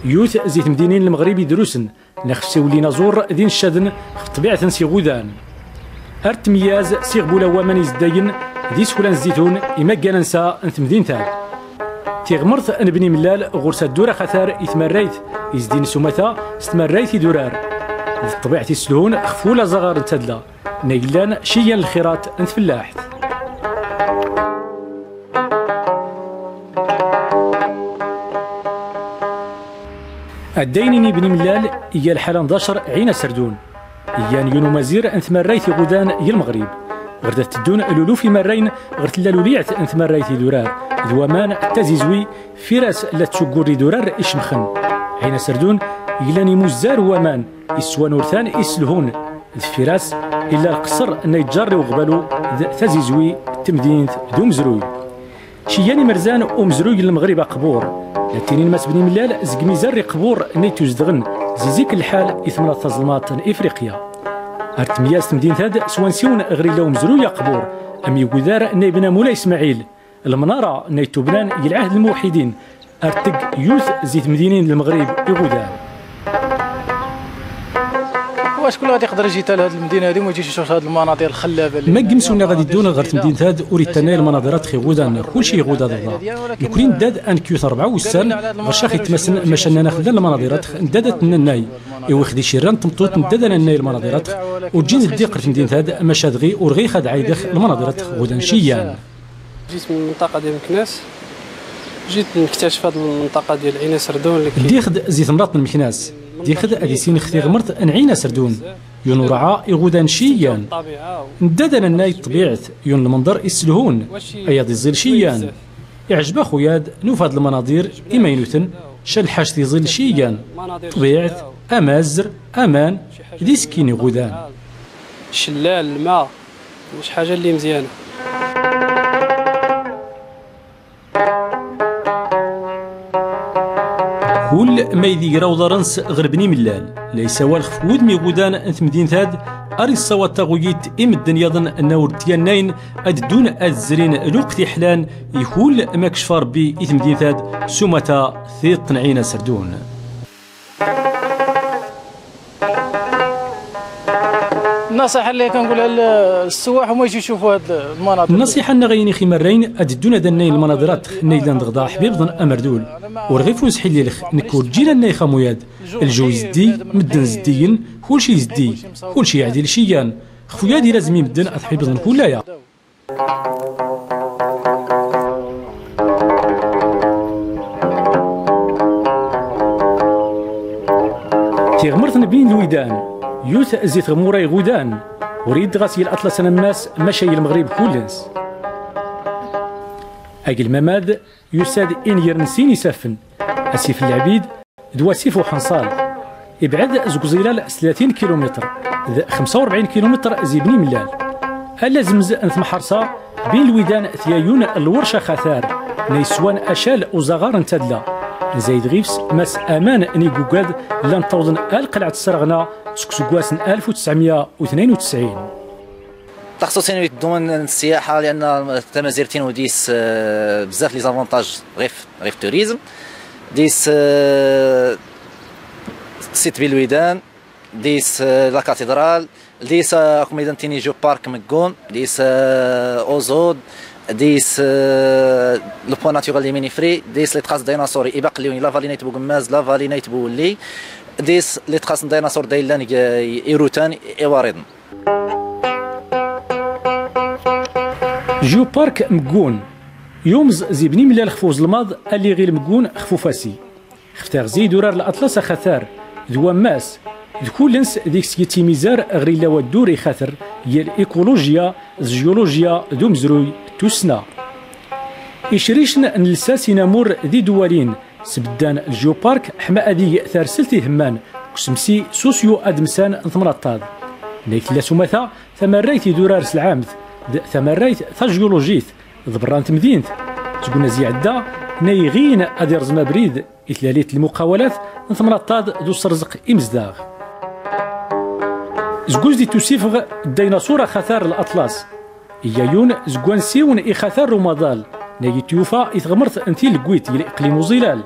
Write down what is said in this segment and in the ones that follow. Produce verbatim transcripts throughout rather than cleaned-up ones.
Yut zi temdinin n Lmeɣrib idrusen, neɣ xef siwel inaẓur d ineccaden ɣef ṭṭbiɛt-nsen iɣudan. Ar tmeyyaz s iɣbula n waman izeddagen d iseflan n zzitun imaggan ansa n temdint-a. Tiɣmert n Bni Mellal ɣur-s ad ddura axatar i tmarrayt izdin s umata s tmarrayt idurar. D ṭṭbiɛt iselhun xef wul azaɣar n tadla. Nna yellan ciyyan lxirat n tfellaḥt. Adday-nni n Bni Mellal iga lḥala n dacer Ɛin Aserdun. Igan yun umazir n tmarrayt iɣudan i Lmeɣrib. Ɣer da teddun luluf imarrayen ɣer tella luliɛt n tmarrayt idurar d waman d tazizwi, fir-as la ttuggurn idurar icemxen. Ɛin Aserdun yellan imuzzar n waman iswan urtan iselhun. Deffir-as illa lqesr nna iǧǧarr i uɣbalu d tazizwi d temdint d umezruy. Ciyyan imerzan umezruy n Lmeɣrib aqbur. La ttinin Mass Bni Mellal zeg imizar n iqbur nna ittuzdɣen zi zik lḥal i temnaḍt taẓelmaḍt n Ifriqya. Ar tmeyyaz temdint-ad s wansiwen ɣer illa umezruy aqbur, am igudar nna ibna Mulay Smaɛil, lmenara nna ittubnan i lɛahd n lmuwḥidin, ar teg yut zi temdinin n Lmeɣrib iɣudan. Wac kul ɣad iqder ijita lhad lmdina hadi, ma ijis icuc had lmanaḍir lxellaba. Ma g imsuna ɣad iddun ɣer temdint-ad ur ittannay lmanaḍirat iɣudan, kulci iɣuda d ḍa. Nekni neddad ad nek yut rebɛa wussan ɣer cax itmasen, maca nnan-ax llan lmanaḍirat, neddad ad t-nannay. Iwix di cirra n tmeṭṭut neddad ad nannay lmanaḍirat, ur ǧin ddiq ɣer temdint-ad, maca dɣi ur ɣix ad ɛaydex lmanaḍirat ɣudan ciyyan. جيت من المنطقة ديال مكناس، جيت نكتشف هاد المنطقة ديال عين سردون اللي كاين. Ddiɣ-d zi temnaḍt n Meknas, ddiɣ-d ad isinx tiɣmert n Ɛin Aserdun, yun urɛa iɣudan ciyyan. Neddad ad nannay ṭṭbiɛt, yun lmenḍer iselhun, ayaḍ iẓil ciyyan. Iɛjeb-aɣ xuyad, nufa-d lmanaḍir imaynuten, ca lḥact iẓil ciyyan, ṭṭbiɛt, amazr, aman, d isekkin iɣudan. Cellal, lma. Mec ḥaǧa lli mziyana. Kul ma ideg ra uḍar-ns ɣer Bni Mellal, la isawal xef wudem iɣudan n temdint-ad, ar issawaḍ taɣuyit i medden yaḍen nna ur d-yannayn ad ddun ad zrin lweqt iḥlan, i kul ma kecfa Rebbi i temdint-ad s umata tiṭ n Ɛin Aserdun. النصيحة اللي كنقولها للسواح هما يجوا يشوفوا هاد المناطق. Nnasiḥa nna ɣ-inix imarrayn ad ddun ad annayn lmanaḍirat nna illan dɣ da ḥbibbḍn amerdul. Ur ɣif ur nsḥillilx, nekk ur ǧǧin annayx am uyad. Lǧew izeddi, medden zeddiyen, kulci izeddi, kulci iɛdil ciyyan. Xf uyad ilazem i medden ad ḥbibbḍn kullaya. Tiɣmert n Bni Lwidan, yut zi tɣmura iɣudan, ur idd ɣas i Laṭlas anammas, maca i Lmeɣrib kullens. Agelmam-ad yusa-d inger n sin isaffen, asif n Lɛbid, d wasif uḥenṣal. Ibɛed zeg uẓilal s tlatin kilumitr, d xemsa u rebɛin kilumitr zi Bni Mellal. Allazemz n temḥerṣa, Bni Lwidan tga yun n lwerc axatar, nna iswan acal uzaɣar n tadla. Nzayed ɣif-s mass aman n igugad llan ttawḍen ar lqelɛet Sraɣna seg useggas n alef u tesɛemya u tnayen u tesɛin. Taxṣuṣin wi teddumen n ssiyaḥa, lianna tamazirt-in ur d-is, eh, bzaf les avantages ɣef, ɣef turizm. D-is, eh, sit Bni Lwidan, d-is, eh, la cathédrale, d-is, eh, akk ma idan tini géoparc Meggun, d-is, eh, Ozoud, d-is, eh, le point naturel de Minifri, d-is les traces dinosaures, ibaq liwin la vallée n Ayt Bugemmaz, la vallée n Ayt Buwelli, d-is les traces n dinosaures da illan g, eh, irutan, iwariḍen. Géoparc Meggun. Yumẓ zi Bni Mellal xf uẓelmaḍ, alli ɣil Meggun xf ufasi. Xf tiɣzi idurar Laṭlas axatar, d wammas, d kullens deg-s yettimizar ɣer illa waddur ixater, yal ikulujya, d jyulujya, d umezruy, d tussna. Icricen n lsas inamur d idwalin, sbeddan ljupark ḥma ad ig tarselt ihemman g usemsi susyu admsan n temnaḍt-ad. Nna i tella s umata tamarrayt idurar s lɛamt d tamarrayt tajyulujit d berra n temdint. Seg unna zi iɛedda, nna iɣin ad irẓem abrid i tlalit n lmuqawalat n temnaḍt-ad d userẓeq imezdaɣ. Seg ur d-ittusifeɣ daynaṣur axatar n Laṭlas, iga yun seg wansiw n ixatar n umaḍal, nna i t-yufa i tɣmert n tileggit i liqlim uẓilal.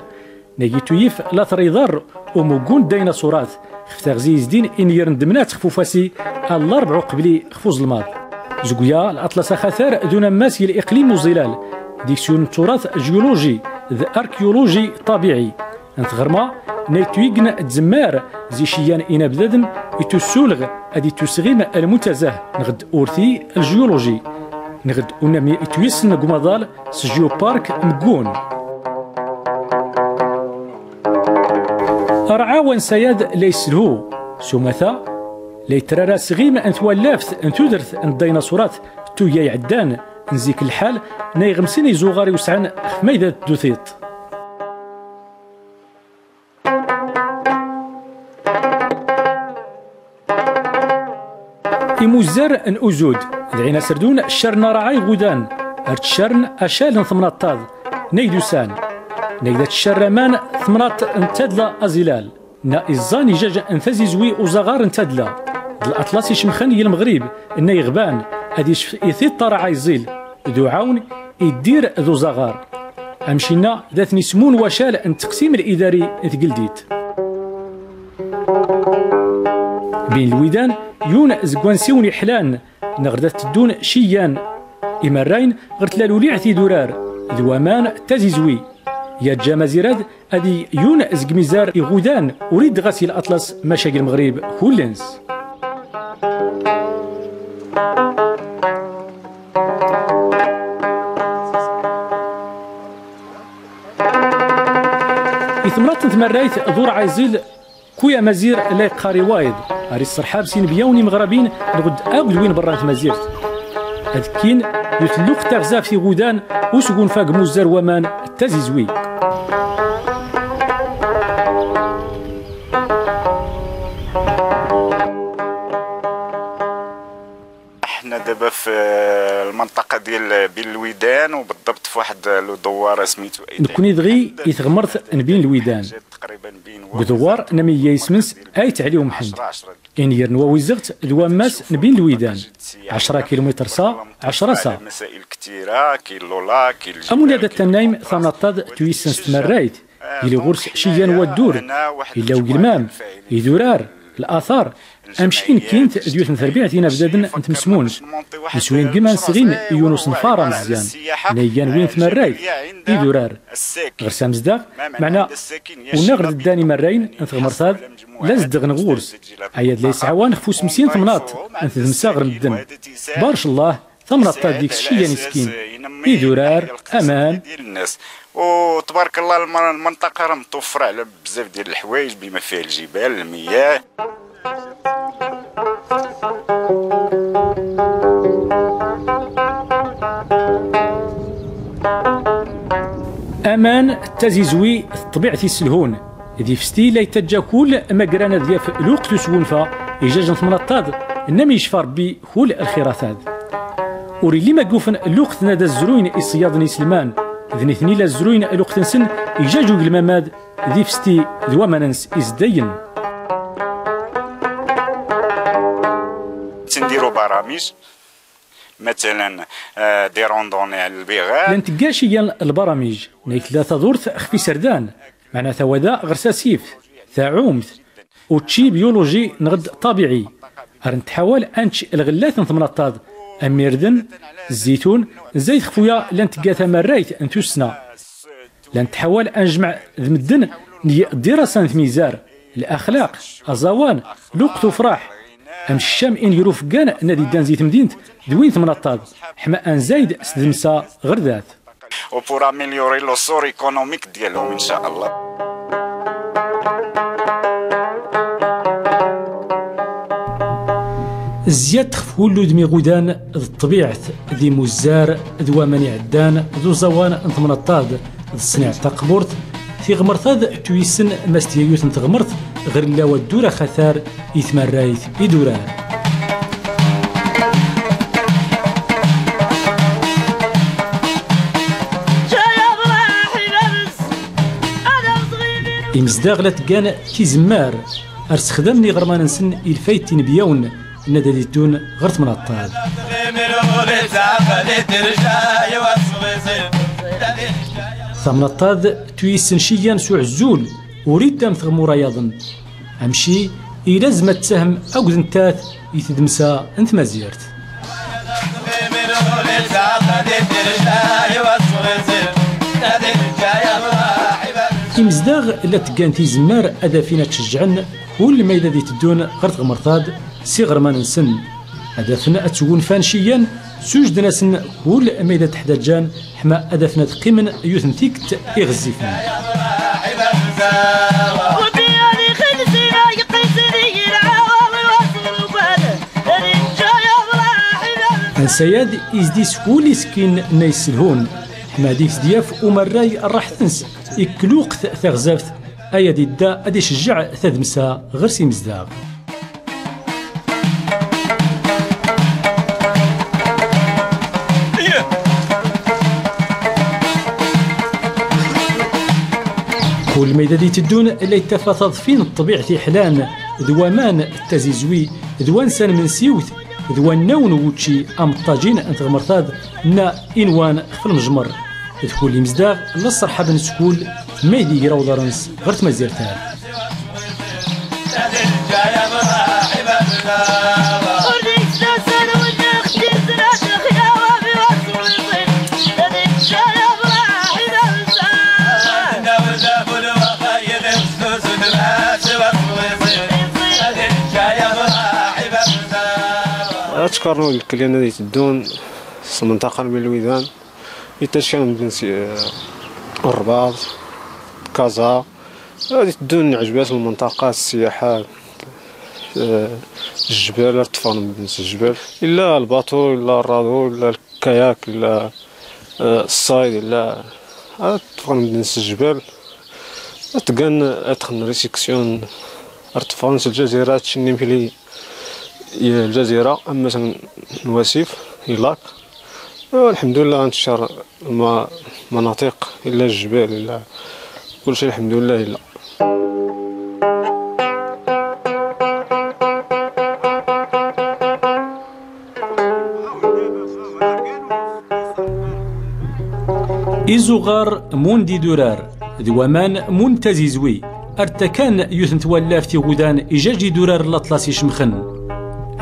Nagi tuyif la triḍar umuggun d daynaṣurat, xef taɣzi izdin inyiren d mnat xef ufasi, a larbɛ uqbli xef uẓelmaḍ. Zegya, Laṭlas axatar d unammas i liqlim uẓilal, digs yun n turat jyuluji d arkiyuluji ṭabiɛi. N tɣerma, nay tuyign d tzemmar zi ciyyan inabdaden, itussulɣ ad itusɣim lmuntazah, nɣd urti ljyuluji, nɣd unami ituyissen g umaḍal s jyupark mggun. Arɛa wansayad la iselhu s umata, la itrara sɣim n twallaft n tudert n daynaṣurat tuyya iɛeddan n zik lḥal, nay ɣemsin izuɣar iwesɛen xef maydad d utiṭ. Imuzzar n uzud, dɛin aserdun, ccarn arɛa iɣudan, ar tccarn acal n temnaḍt-ad, nay d usan, nay da tccarn aman temnaḍt n tadla aẓilal, na iẓẓan ijaj n tazizwi uẓaɣar n tadla, d Laṭlas icemxen i Lmeɣrib, nay ɣban, ad icef i tiṭ arɛa iẓil, d uɛawn, iddir d uẓaɣar. Amcinna, da ten-ismun wacal n teqsim lidari n tgeldit. Bin Lwidan, yun zeg wansiwen iḥlan, nɣer da teddun ciyyan imarrayn ɣer tlaluliɛt idurar d waman d tazizwi. Yaǧǧa amazirad ad ig yun zeg imizar iɣudan ur idɣa si Laṭlas maca g Lmeɣrib kullens. I temnaḍt n tmarrayt d urɛa iẓil, kuy amazir la iqqar i wayeḍ, ar isserḥab s inebyawen imeɣrabin nɣd akked win berra n tmazirt. Ad kkin yut lluqt taɣzaft iɣudan usgunfa g imuzzar waman d tazizwi. احنا دابا في المنطقة ديال بين الويدان، وبالضبط في واحد لو دوار سميتو أيت. Nekkni dɣi i teɣmert n Bin Lwidan. تقريبًا بين G udewwar n amyeyya isem-ns Ayt Ɛli Umḥend. Inyiren n wawizeɣt d wammas n Bin Lwidan. Ɛecra kilumitr sa, ɛecra sa. مسائل كثيرة، كاين لولا، كاين الجبال، Amuna da tannaym tamnaḍt-ad tuyisens tmarrayt. Yili ɣur-s ciyyan waddur, illa ugelmam, idurar, latar, amcin kkint d yut n terbiɛt inabdaden n tmesmunt. Neswingem ad nsɣim i yun usenfar ameẓyan, nayyan win tmarrayt, idurar. Ɣer-s amezdaɣ, meɛna unaɣ d ddan imarrayn n tɣmert-ad, la zedɣen ɣur-s. Aya d la yesɛawan xef usemsi n temnaḍt n tdemsa ɣer medden. Barec llah, tamnaḍt-ad deg-s ciyyan iskin, idurar, aman. وتبارك الله الم-، المنطقة راه متوفرة على بزاف ديال الحوايج بما فيها الجبال، المياه. Aman, tazizwi, ṭṭbiɛt iselhun. Di festi la ittaǧǧa kull ma gran ad yaf luqt usgunfa, ijaj n temnaḍt-ad, nnam icfa Rebbi kull lxirat-ad. Ur illi ma gufen luqt n ad azruyne iṣeyyaden iselman, d nitni la zruyne luqt-nsen ijaj ugelmam-ad di festi d waman-ns izeddayen. تنديروا برامج، مثلًا، آه، des randonnées على البيغال. Llan tegga ciyyan lbaramij, nay tella tadurt xef iserdan, meɛna tawada ɣer-s asif, taɛumt, učči byuluji neɣ d ṭabiɛi. Ar nettḥawal ad nečč lɣellat n temnaḍt-ad, am irden, zzitun, zayt xef uya llan tegga tamarrayt n tussna. Llan nettḥawal ad nejmeɛ d medden n ddirasa n tmizar, laxlaq, aẓawan, luqt ufraḥ. Amceccam i n ger ufeggan n ad iddan zi temdint d win temnaḍt-ad, ḥma ad nzayd s tdemsa ɣer dat. وبور اميليوري لو سور ايكونوميك ديالهم ان شاء الله. Zyad xef wullu d mi ɣudan d ṭṭbiɛt d imuzzar d waman iɛeddan d uẓawan n temnaḍt-ad d ṣṣniɛt taqburt, tiɣmert-ad tuyisen ma s tga yut n tɣmert ɣer illa waddur axatar i tmarrayt idurar. Imezdaɣ la tgan tizemmar ar sexdamen iɣerman-nsen i lfayt inebyawen n ad ad iddun ɣer temnaḍt-ad. Tamnaḍt-ad tuyyi-s n Ciyyan s uɛezzul, ur iddam tɣemmura yaḍen. Amci, ilazem ad tahem akked nettat i tdamsa n tmazirt. Imezdaɣ la tgan tizemmar ad afin ad ceǧǧɛen kul ma yella d-iteddun ɣer tɣemmert-ad s iɣerman-nsen. Ad afen ad sgunfan Ciyyan, sujden-asen kul ma yella d-ḥdaǧan, ḥma ad afen ad qqimen yut n tikkelt iɣezzifen. Ansayad izdi s kul isekkin n yisselhun, ḥma ad is-d-yaf umarray rraḥt-ns, ikk lweqt taɣzaft, ay ad idda ad icejjeɛ tadmsa ɣer-s imezdaɣ. Kul ma yella d-iteddun la yettafa taḍfi n ṭṭbiɛt iḥlan, d waman n tazizwi, d wansa n mensiwt, d wannaw n wučči am ṭṭajin n tɣemmert-ad, nna inwan xef lmejmer. D kul imezdaɣ la sserḥaben s kul ma yella igra uḍar-ns ɣer tmazirt-ad. Ad tkarnu lkliyan ad iteddun s lmenṭaqa n Lwidan. Ittackan medden s, eh, Rrbaḍ, Kaẓa, ad iteddun ɛejb-as lmenṭaqa, ssiyaḥa, eh, jbal, ad ṭṭfen medden s jbal. Illa lbaṭu, illa rraḍu, illa lkayak, illa, eh, ṣṣayd, illa, ad ṭṭfen medden s jbal. Ad tgan, ad ṭṭfen réception, ad ṭṭfen s Lǧazira, ad tcennim fili. Lǧazira, ammas n wasif, ilak. Lḥemdullah, nteccer lma-, lmanatiq, illa ljbal, illa kulci, lḥemdullah, illa. Izuɣar mun d idurar, d waman mun d tazizwi, ar ttakan yut n twallaft iɣudan ijaj idurar n laṭlas icemxen.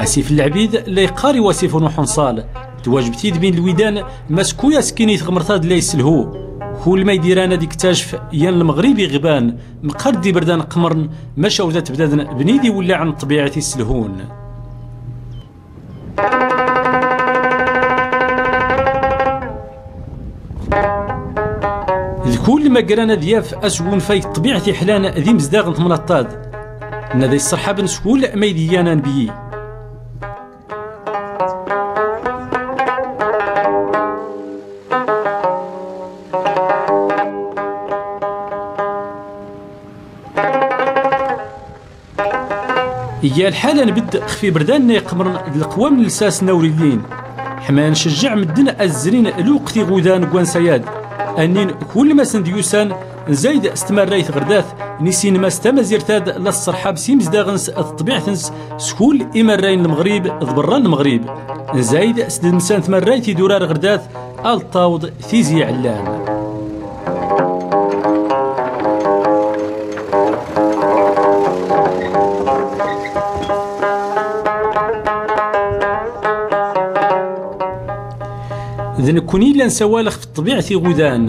Asif n Leɛbid la yeqqar i wasif n Uḥunṣal, twajeb tidmi n Lwidan, ma s kul askin i tɣemmert-ad la yesselhu. Kul ma idiran ad iktacef yan Lmeɣrib iɣban, meqqar d iberdan qemren, maca uda tebdaden bnid iwellaɛen n ṭṭbiɛt isselhun. D kul ma gran ad yaf asgunfay n ṭṭbiɛt iḥlan d imezdaɣ n temnaḍt-ad. Nna ad isserḥaben s kul ma idiyan anebyi. Iga lḥal ad nbedd xef iberdan-nni iqemren d leqwam n lsas n awrillin. Ḥma ad ncejjeɛ medden ad zrin lweqt iɣudan n wansa-ad. Annin kul ma sen-d-yusan, nzayd s tmarrayt ɣer dat, nisinma s tamazirt-ad la sserḥab s imezdaɣ-ns d tṭbiɛt-ns s kul imarrayen n Lmeɣrib d berra n Lmeɣrib. Nzayd s tdamsa n tmarrayt idurar ɣer dat, Alṭawḍ tizi iɛellan. D nekkni la nsawal xef ṭṭbiɛt iɣudan.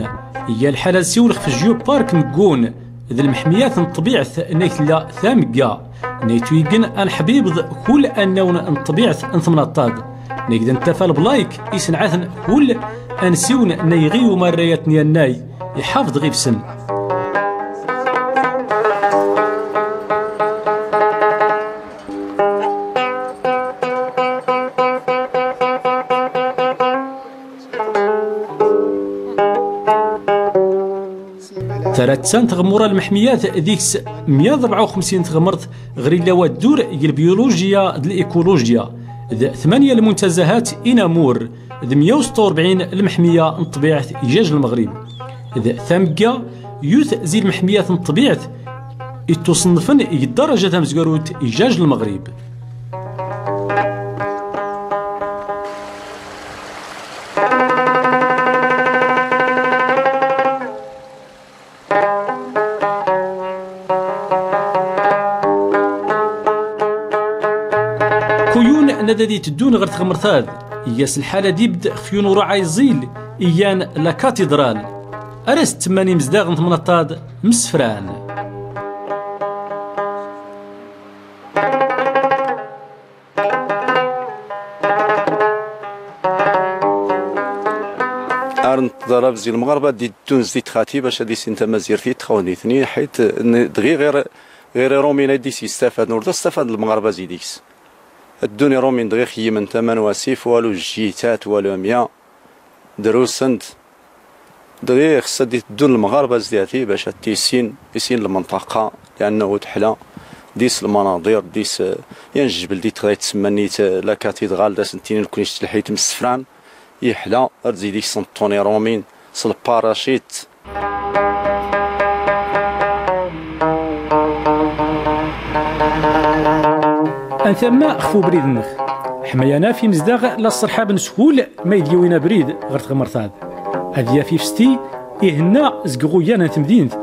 Iga lḥal ad nsiwel xef Géoparc Meggun, d lmeḥmiyat n ṭṭbiɛt nay tella tamegga. Nna ituygen ad nḥbibḍ kul annawn n ṭṭbiɛt n temnaḍt-ad. Nna gdent tafal blayk isenɛaten kul ansiwn nna iɣi umarray ad ten-yannay iḥafeḍ ɣif-sen. Taratta n tɣemmura lmeḥmiyat deg-s mya d rebɛa u xemsin tɣemmert ɣer illa waddur g lbyulujiya d likulujya, d tmanya lmuntazahat inamur, d mya u setta u rebɛin lmeḥmiya n ṭṭbiɛt ijaj Lmeɣrib, d tamegga yut zi lmeḥmiyat n ṭṭbiɛt ittuṣennfen g ddaraja tamezgarut ijaj Lmeɣrib. Kuyun n ad ad iteddun ɣer tɣemrt-ad, iga-s lḥal ad ibedd xef yun uruɛ iẓil, iyan la cathédrale, ar as ttemman imezdaɣ n temnaḍt-ad msefran. Ar nṭḍar abzi lmeɣreb ad d-iddun zdi txati bac ad issin tamazirt i txawnit-nni, ḥit n-, dɣi ɣir, ɣir iṛumin ad is-istafaden, ur d as-stafad lmeɣreb azi deg-s. Ad ddun iṛumin dɣi xeyymen tama n wasif, walu jjitat, walu amya. Drus-nd. Dɣi xs ad d-iteddun lmeɣreb azdati bac ad tissin, issin lmenṭaqa, liɛannahu teḥla, dis lmanaḍir, dis, eh, yan jjbel di tɣayt tsemmanit, eh, la cathédrale, d as-ntini nekkni s telḥit msefran, iḥla, ar d-zid iksen ṭṭun iṛumin, s lparacit. Ad ntamma xef ubrid-nneɣ. Ḥmayan af imezdaɣ la ṣṣerḥaben s wul ma id-yewwin abrid ɣer tɣemrt-ad. Ad yaf ifesti ihenna zeg iɣuyyan n temdint.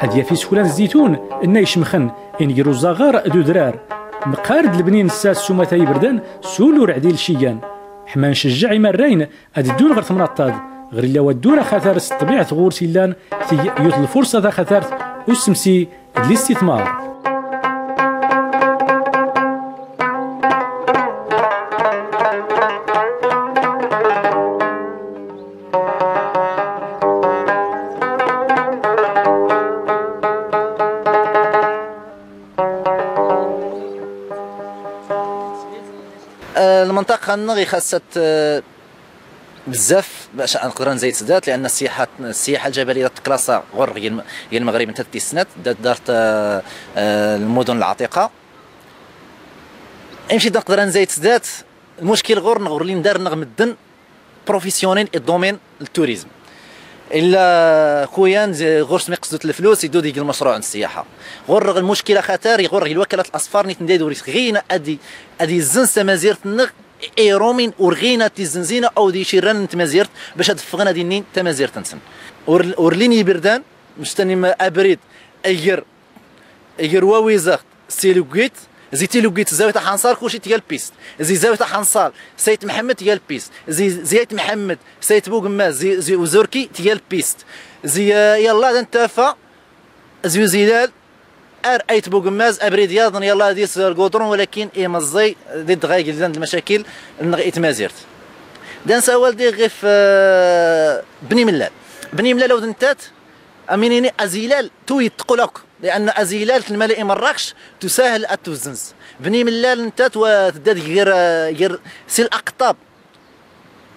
Ad yaf isekla n zzitun nna icemxen ineggr uzaɣar d udrar. Meqqar-d lebni n ssas s umata iberdan s ul ur ɛdil ciyyan. Ḥma ncejjeɛ imarrayen ad ddun ɣer temnaḍt-ad, ɣer illa wa ddun axatar s ṭṭbiɛt ɣur-s illan, teg yiwet lfurṣa taxatart, usemsi d listitmar. آه، المنطقة نغي خاصة، آه، بزاف باش نقدر نزيد سدات، لأن السياحة، السياحة الجبلية تكلاصا غور غير الم-، غير المغرب انت تيسنات، دارت، دارت، آه، آه، المدن العتيقة. امشي نقدر نزيد سدات، المشكل غور نغور اللي ندار نغمدن بروفيسيونيل اي دومين التوريزم. الا خويا نز-، غور سمي قصدو الفلوس يدو ديك المشروع السياحة. غور المشكلة خطر، غور الوكالة الأسفار نيت ندير دوري غينا أدي، أدي الزنس تمازيرت نغ، اي رومين ورغينا تيزنزينا أو دي شيران تمازيرت باش هاد فغنا دي نين تمازيرت نسن. ور-، ورليني بردان، مستني ما أبريد، أير، أير واوي زغت، سي لوكيت، زي تي لوكيت زاوية حنصار كلشي تيال بيست، زي زاوية حنصار سيد محمد تيال بيست، زي زيت محمد سيد بوغماز، زي، زي وزوركي تيال بيست، زي، آه، يلا دا نتافا، زي زلال، ار ايت بوغماز، ابريد ياضن يلا ديس القدرون، ولكن اي مزي دي دغايق لان المشاكل نغ اتمازيرت. دا نساوال دي غيف، آه، بني ملال. بني ملال ودنتات، امينيني ازيلال تو يتقلق. لأن أزيلال الملائي مراكش تسهل التوزنز. بني ملال نتا تو-، تداد غير، غير سي الأقطاب.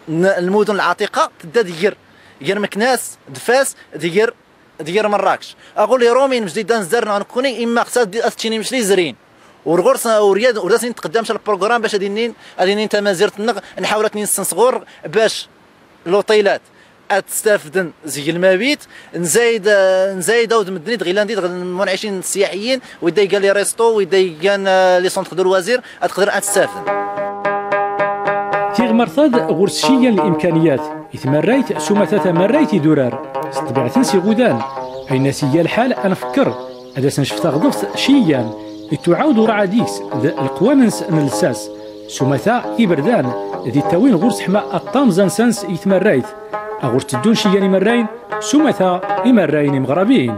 ن-، المدن العتيقة تداد غير، غير مكناس، دفاس، دير، دير مراكش. أقول لي رومين مش دي دان زرنا نكوني إما خصها دي أستشيني مش لي زرين. ورغور سا-، ورياد، وردا سين تقدمش البروغرام باش هادي نين، هادي نين تمازيرت نغ-، نحاول تنين سنصغور باش لوطيلات اتستافدن زي المبيت، نزايد، نزايد عاود مدني دغيلان دي دغ-، المنعشين السياحيين، ويدا يقال لي ريستو، ويدا يقال، آه، لي سونتر دو لوازير، اتقدر اتستافدن. Tiɣmert-ad ɣur-s ciyyan n limkaniyat i tmarrayt s umata tamarrayt idurar s ṭṭbiɛt-ns iɣudan. Ayen as iga lḥal ad nfekker ad as-ncef taɣḍeft ciyyan, ittuɛawed uraɛ deg-s d leqwam-ns n llsas, s umata iberdan d ittawin ɣur-s ḥma aṭṭan zansa-ns i tmarrayt, a ɣur-s tteddun ciyyan imarrayen, s umata imarrayen imeɣrabin.